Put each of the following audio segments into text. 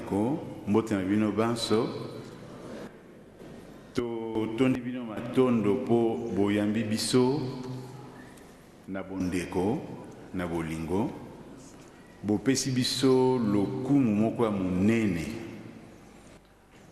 Bandeko, mbote na bino banso. Totondi bino matondo mpo boyambi biso na bondeko, na bolingo. Bopesi biso lokumu moko ya monene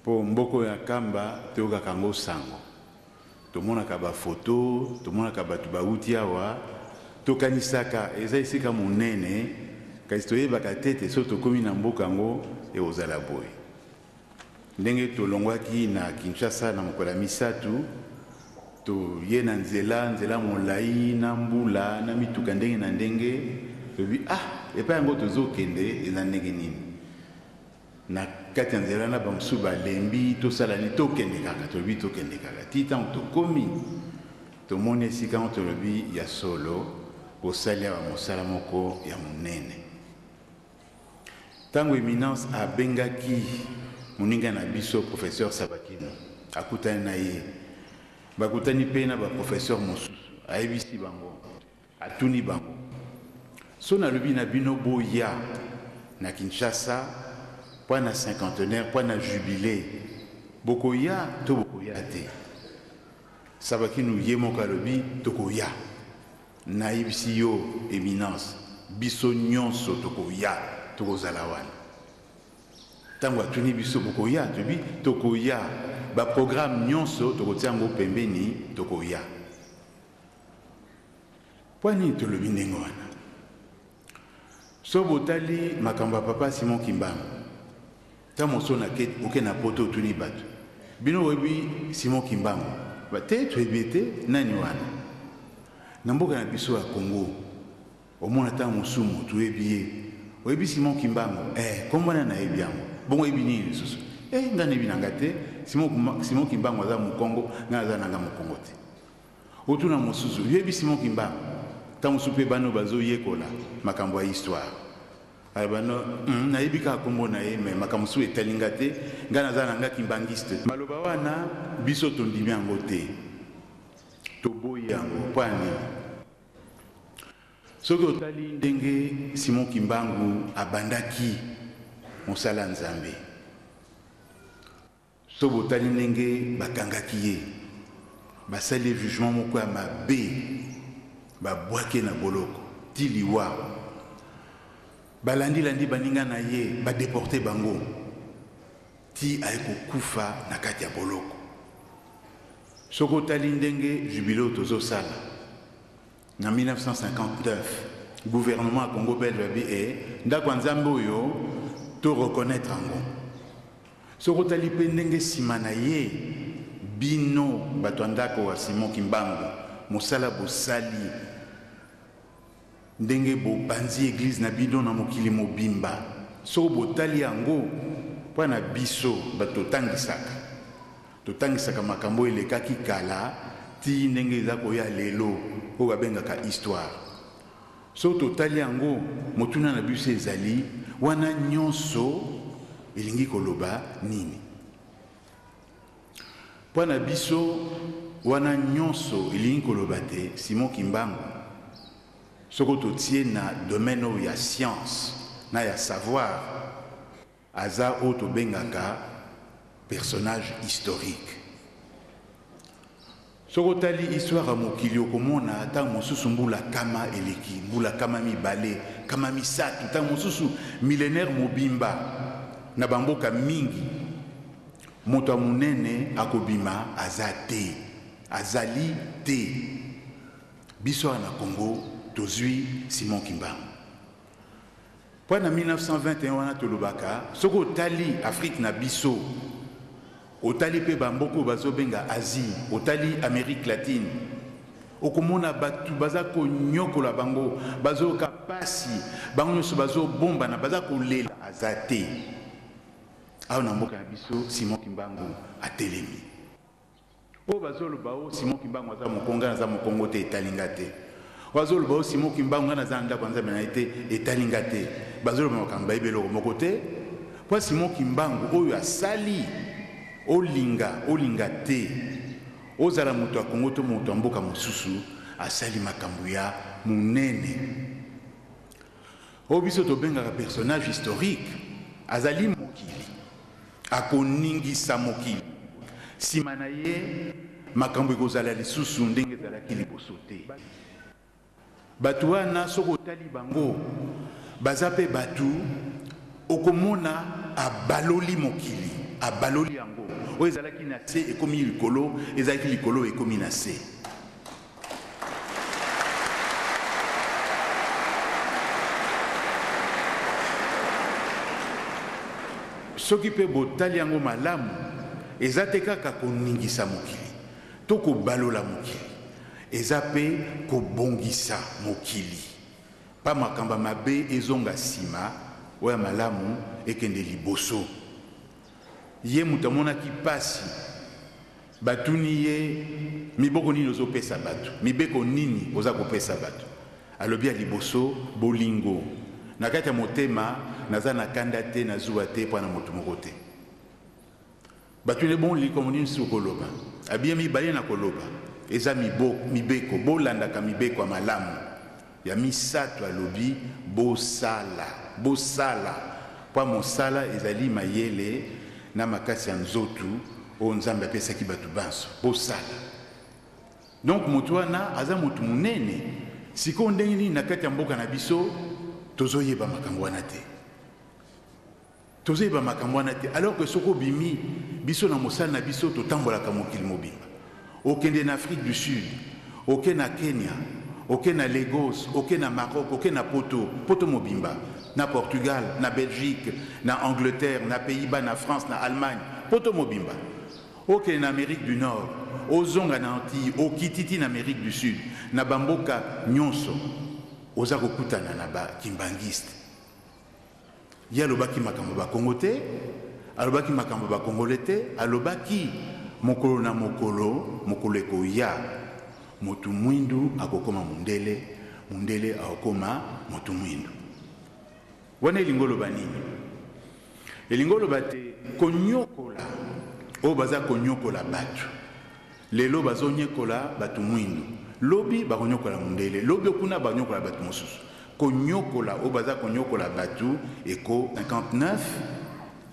mpo mboka oyo ya Nkamba toyokaka yango sango. Tomonaka ba photo, tomonaka bato bawuti awa, tokanisaka eza esika monene, kasi toyebaka te ete soki tokomi na mboka yango ekozala boye. Ndenge tolongwaki na Kinshasa na mokolo ya misato, toye na nzela, nzela molai na mbula na mituka ndenge na ndenge, tolobi ah, epai yango tozokende eza ndenge nini? Na kati ya nzela wana bamosusu balembi, tosala nini? Tokende kaka, tolobi tokende kaka ti ntango tokomi, tomoni esika yango, tolobi ya solo bosali awa mosala moko ya monene. Ntango Eminence abengaki moninga na biso Professeur Sabakino, akutani na ye, bakutani mpe na ba professeurs mosusu, ayebisi bango, atuni bango, So nalobi na bino boya na Kinshasa mpo na cinquantenaire, mpo na jubile, bokoya to bokoya te? Sabakino ye moko alobi tokoya. Nayebisi yo Eminence, biso nionso tokoya, tokozala wana. Tango atuni biso bokoya, tolobi tokoya, ba programmes nionso tokotia yango pembeni, tokoya. Mpo nini tolobi ndenge wana? Soki botali makambo ya Papa Simon Kimbangu, tango mosusu oke na poto otuni bato, bino boyebi Simon Kimbangu? Ba te, toyebi ye te, nani wana? Na mboka na biso ya Congo, omona tango mosusu moto oyebi ye, oyebi Simon Kimbangu? Eh, kombo wana nayebi yango. Bongo oyebi nini lisusu? Eh, ngai nayebi na ngai te, Simon Kimbangu aza mokongo, ngai naza na ngai mokongo te. Otuna mosusu, oyebi Simon Kimbangu? Tango mosusu mpe bana oyo bazoyekola makambo ya histoire. Aloba no, nayebi kaka kombo na ye, mais makambo mosusu etali nga te, nga naza na nga kimbanguiste. Maloba wana biso tondimi yango te, toboyi yango. Mpo ya nini? Soki otali ndenge Simon Kimbangu abandaki mosala ya Nzambe, Soki botali ndenge bakangaki ye, basali ye jugement moko ya mabe, babwaki ye na boloko ti liwa. Balandi landi baninga na ye, ba deporter bango ti aye kokufa na kati ya boloko. Soki otali ndenge jubile oyo tozosala na 1959, gouvernement ya Congo belge babi e ndako ya Nzambe oyo to reconnaître yango. Soki otali pe ndenge sima na ye bino bato ya ndako ya Simon Kimbangu mosala bosali, ndenge bopanzi eglise na bino na mokili mobimba, soki botali yango mpo na biso bato totangisaka, totangisaka makambo oyo elekaki kala tii ndenge eza koya lelo oyo babengaka histoire. Soki totali yango, motuna na biso ezali, wana nyonso elingi koloba nini? Mpo na biso, wana nyonso elingi koloba te Simon Kimbangu, soko totie na domaine oyo ya science na ya savoir, aza oyo tobengaka personnage historique. Soki otali histoire ya mokili okomona tango mosusu mbula kama eleki, mbula kama mibale, kama misato, tango mosusu millénaire mobimba na ba mboka mingi moto ya monene akobima aza te, azali te. Biso awa na Congo tozui Simon Kimbangu. Mpo na 1921 wana tolobaka soki otali Afrique na biso, otali mpe ba mboka oyo bazobenga Asie, otali Amerique latine, okomona bato baza konyokola bango, bazoyoka pasi, bango nyonso bazobombana, baza kolela, aza te. Awa na mboka na biso Simon Kimbangu atelemi. Oyo bazoloba o Simon Kimbangu aza mokongo, ngai naza mokongo te, etali nga te. Oyo azoloba o Simon Kimbangu ngai naza na ndako ya Nzambe na ye te, etali nga te. Bazoloba makambo bayebi eloko moko te. Mpo Simon Kimbangu oyo asali, olinga olinga te, ozala moto ya Congo to moto ya mboka mosusu, asali makambo ya monene. Oyo biso tobengaka personnage historique. Azali mokili. Akoningisa mokili. Nsima na ye, makambo ekozala lisusu ndenge ezalaki liboso te. Bato wana soki otali bango baza pe batu okomona abaloli mokili abaloli yango oyo ezalaki na se ekomi likolo ezalaki likolo ekomi na se. Soki pe botali yango malamu eza te kaka koningisa mokili to kobalola mokili eza pe kobongisa mokili pa makambo ya mabe ezonga sima oyo ya malamu ekende liboso. Ye moto amonaki pasi batuni ye miboko nini ozo pesa batu mibeko nini oza kopesa batu alobi ya liboso bolingo na kati ya motema naza na kanda te na zuwa te pona moto moko te. Batuni bon likambo nini susu koloba abiye mibale na koloba eza mibeko bolandaka mibeko ya malamu ya misato alobi bosala bosala mpo mosala ezali mayele na makasi ya nzotu oyo Nzambe apesaki bato banso bosala. Donc moto wana aza moto monene sikoyo ndenge nini na kati ya mboka na biso tozoyeba makambo wana te? Tozoyeba makambo wana te alors que soki obimi biso na mosala na biso totambolaka mokili mobimba. Okende na Afrique du Sud, oke na Kenya, oke na Lagos, oke na Maroc, oke na poto, poto mobimba, na Portugal, na Belgique, na Angleterre, na Pays-Bas, na France, na Allemagne, poto mobimba. Okende na Amerique du Nord, ozonga na Antilles, okiti ti na Amerique du Sud, na ba mboka nyonso oza kokutana na ba kimbanguistes. Ye alobaki makambo ba Kongo te, alobaki makambo ba Congolais te, alobaki mokolo na mokolo, mokolo ekoya motu mwindu akokoma mundele, mundele akokoma motu mwindu. Wana elingi oloba nini? Elingi oloba te konyokola oyo baza konyokola batu lelo, bazonyekola batu mwindu, lobi bakonyokola mundele, lobi okuna banyokola batu mosusu. Konyokola oyo baza konyokola batu eko 59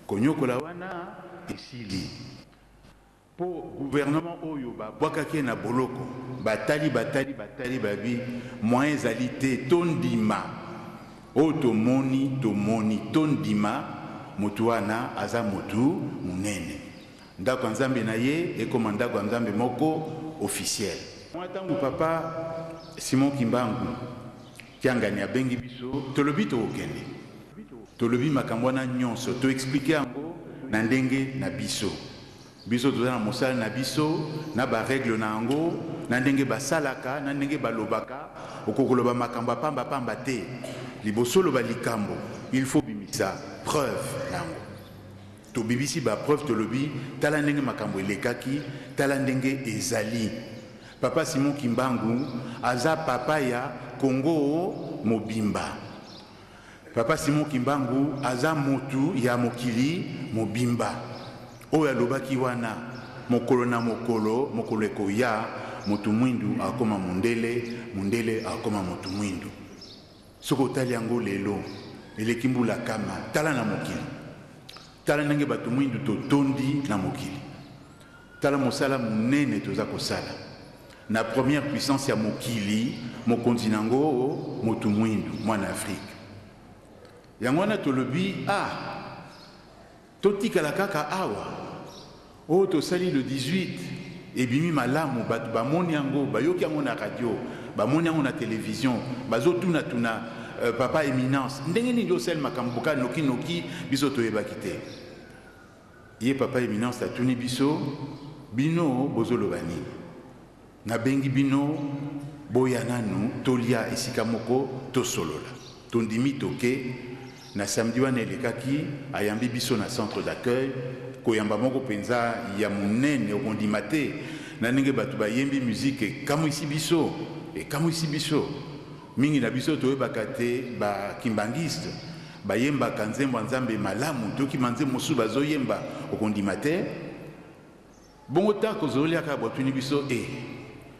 konyokola wana esili po gouvernement oyo ba bwakaki ye na boloko batali batali batali babi moyen ezali te tondima oyo tomoni tomoni tondima mutu wana aza mutu munene ndako ya nzambe na ye ekoma ndako ya nzambe moko officiel. Mwa tango papa Simon Kimbangu Kiangani abengi biso tolobi tokokende tolobi makambo wana nyonso to expliquer yango na ndenge na biso biso toza na mosala na biso na ba règles na yango na ndenge basalaka na ndenge balobaka okoki koloba makambo ya pamba pamba te liboso oloba likambo il faut bimisa preuve na yango. Tobibisi ba preuves tolobi tala ndenge makambo elekaki, tala ndenge ezali. Papa Simon Kimbangu aza papa ya Congo mobimba. Papa Simon Kimbangu aza mutu ya mokili mobimba. Oyo alobaki wana mokolo na mokolo, mokolo ekoya mutu mwindu akoma mundele, mundele akoma mutu mwindu. Soki otali yango lelo, eleki mbula kama, tala na mokili. Tala ndenge bato mwindu totondi na mokili. Tala mosala monene toza kosala. Na première puissance ya mokili, mokonzi na yango moto mwindu, mwana Afrique. Yango wana tolobi, ah, totikala kaka awa. Oyo tosali le 18 ebimi malamu, bato bamoni yango, bayoki yango na radio, bamoni yango na television, bazotuna tuna papa Eminence, ndenge nini osali makambo boka noki noki, biso toyebaki te. Ye papa Eminence atuni biso, bino bozoloba nini? Nabengi bino boya nanu tolia esika moko tosolola. Tondimi toke, na samedi wana elekaki ayambi biso na centre d'accueil, koyamba moko penza ya monene okondima te na ndenge batu bayembi musique ekamwisi biso, ekamwisi biso. Mingi na biso toyebaka te ba kimbanguistes bayembaka nzembo ya Nzambe malamu, toyoki ba nzembo mosusu bazoyemba okondima te. Bongo tango tozolia kaka botuni biso eh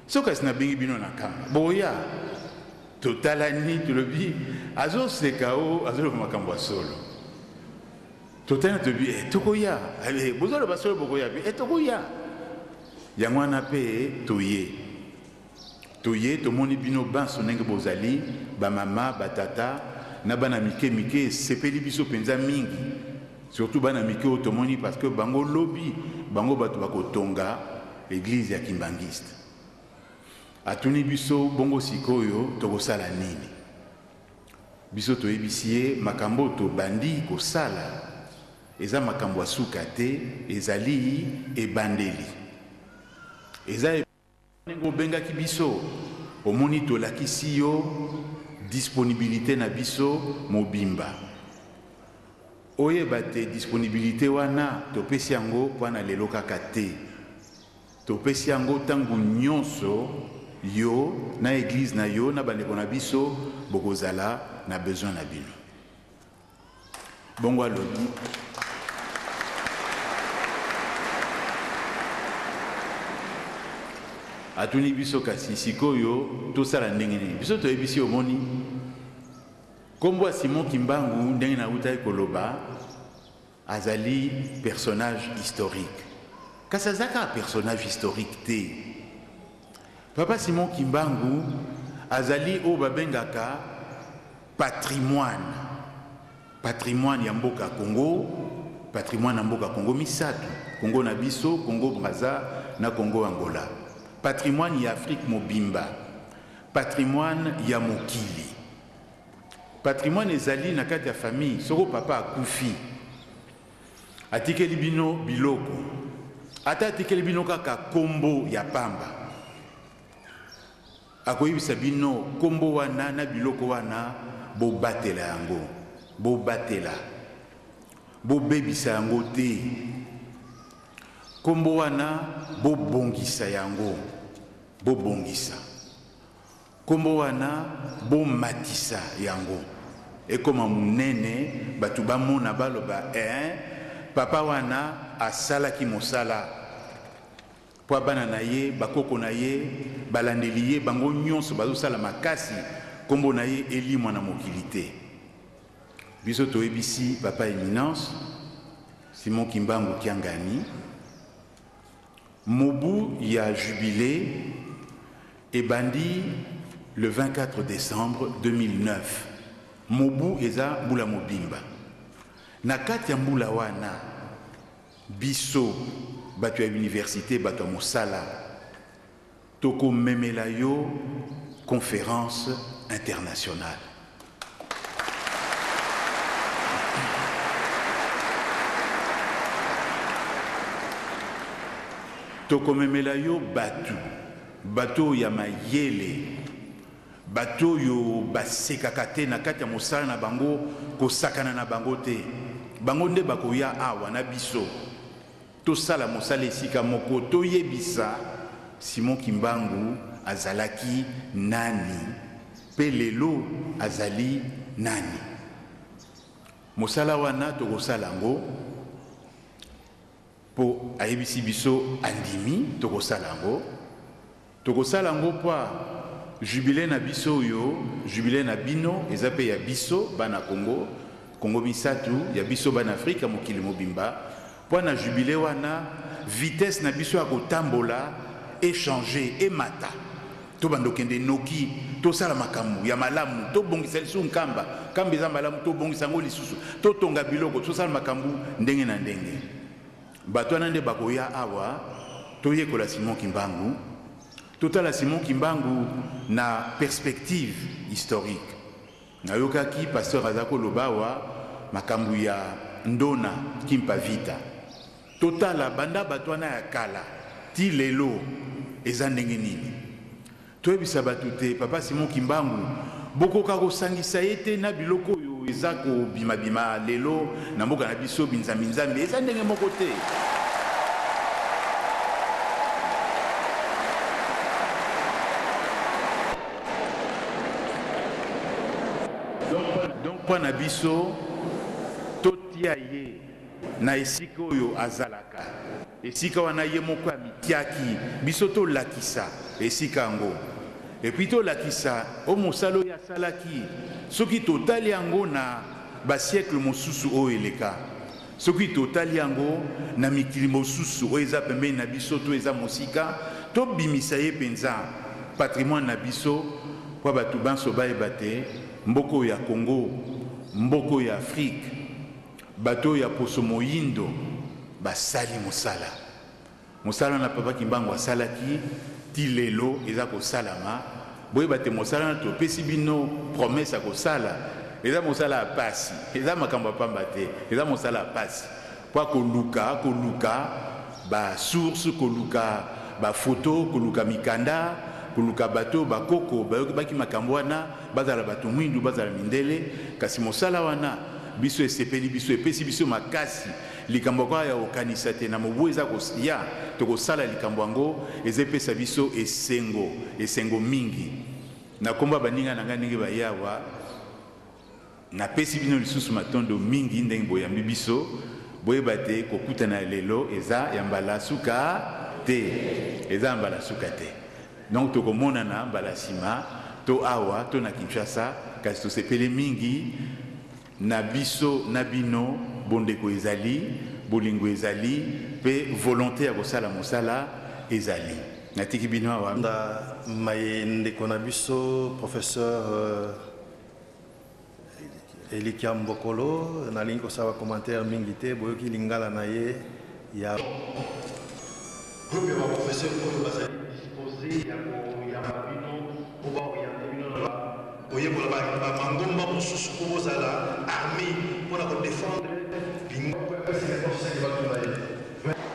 soki kasi nabengi bino na kamba boya? Totalani tolobi azoseka o azoloba makambo ya solo. Totali tobi eh, tokoya eh, bozoloba solo bokoya mpe eh, tokoya. Yango wana mpe toye toye tomoni bino banso ndenge bozali bamama batata na bana mike mike, esepeli biso mpenza mingi, surtout bana mike oyo tomoni, parce que bango lobi bango bato bakotonga eglise ya Kimbanguiste. Atuni biso bongo sikoyo tokosala nini? Biso toyebisi ye makambo tobandi kosala eza makambo ya suka te, ezali ebandeli. Eza ndenge obengaki biso, omoni tolakisi yo disponibilité na biso mobimba. Oyeba te disponibilité wana topesi yango mpo na lelo kaka te, topesi yango ntango nyonso yo na eglise na yo na bandeko na biso bokozala na besoin na bino. Bongo alobi atuni biso kasi sikoyo tosala ndenge nini? Biso toyebisi, omoni nkombo ya Simon Kimbangu ndenge nautaki koloba, azali personnage historique, kasi aza kaka personnage historique te. Papa Simon Kimbangu azali oyo babengaka patrimoine, patrimoine ya mboka Congo, patrimoine ya mboka Congo misato: Congo na biso, Congo Braza na Congo Angola, patrimoine ya Afrique mobimba, patrimoine ya mokili. Patrimoine ezali na kati ya famille. Soko papa akufi atikeli bino biloko, ata atikeli bino kaka kombo ya pamba, akoyebisa bino kombo wana na biloko wana bobatela yango, bobatela, bobebisa yango te. Kombo wana bobongisa yango, bobongisa kombo wana, bomatisa yango ekoma monene, bato bamona, baloba eh, papa wana asalaki mosala mpo bana na ye, bakoko na ye balandeli ye, bango nyonso bazosala makasi nkombo na ye elimwa na mokili te. Biso toyebisi papa Eminence Simon Kimbangu Kiangani, mobu ya jubilé ebandi le 24 décembre 2009. Mobu eza mbula mobimba. Na kati ya mbula wana, biso bato ya université, bato ya mosala, tokomemela yo conférence internationale. Tokomemela yo bato, bato ya mayele, bato oyo basekaka te na kati ya mosala na bango, kosakana na bango te. Bango nde bakoya awa na biso, tosala mosala esika moko, toyebisa Simon Kimbangu azalaki nani mpe lelo azali nani. Mosala wana tokosala yango mpo ayebisi biso andimi. Tokosala yango, tokosala yango mpo jubilé na biso oyo, jubilé na bino eza mpe ya biso bana Congo, Congo misato, ya biso bana Afrika, mokili mobimba. Mpo na jubilé wana, vitesse na biso ya kotambola échange emata, tobanda okende noki, tosala makambo ya malamu, tobongisa lisusu Nkamba. Nkamba eza malamu, tobongisa yango lisusu, totonga biloko, tosala makambo ndenge na ndenge. Bato wana nde bakoya awa, toyekola Simon Kimbangu, totala Simon Kimbangu na perspective historique. Nayokaki pasteur aza koloba awa makambo ya Ndona Kimpa Vita. Totala banda bato wana ya kala ti lelo eza ndenge nini. Toyebisa bato te papa Simon Kimbangu bokoka kosangisa ye te na biloko oyo eza kobimabima lelo na mboka na biso, binzambi-nzambi, eza ndenge moko te. Donc mpo na biso totia ye na esika oyo azalaka, esika wana ye moko amitiaki. Biso tolakisa esika yango, et puis tolakisa o mosala oyo asalaki. Soki totali yango na basiècle mosusu oyo eleka. Soki totali yango na mikili mosusu oyo eza pembeni na biso to eza mosika, tobimisa ye mpenza patrimoine na biso mpo bato banso bayeba te mboka oyo ya Congo, mboka oyo ya Afrique, bato oyo ya poso moyindo basali mosala. Mosala wana Papa Kimbangu asalaki ti lelo eza kosalama. Boyeba te mosala wana topesi bino promesse ya kosala eza mosala ya pasi, eza makambo ya pamba te, eza mosala ya pasi mpo koluka koluka ba source, koluka ba photo, koluka mikanda, koluka bato bakoko bayokibaki makambo wana, bazala bato mwindu, bazala mindele. Kasi mosala wana biso esepeli biso, epesi biso makasi. Likambo kaka ya kokanisa te na mobu eza koya tokosala likambo yango, eza epesa biso esengo, esengo mingi. Na komba baninga na ngai ndenge bayawa, napesi bino lisusu matondo mingi ndenge boyambi biso. Boyeba te kokutana lelo eza ya mbala suka te, eza ya mbala suka te. Donc tokomonana mbala nsima to awa to na Kinshasa, kasi tosepeli mingi na biso na bino. Bondeko ezali, bolingo ezali, mpe volonté ya kosala mosala ezali. Natiki bino awa. Na maye ndeko na biso professeur Elikia Mbokolo, nalingi kosala commentaire mingi te. Boyoki lingala na ye ya groupe ya baprofesseur oyo bazali disposé ya koyamba bino mpo baoriente bino na koyekola bamangomba mosusu mpo bozala armé mpona kodéfendre lingomba. Batuna ye.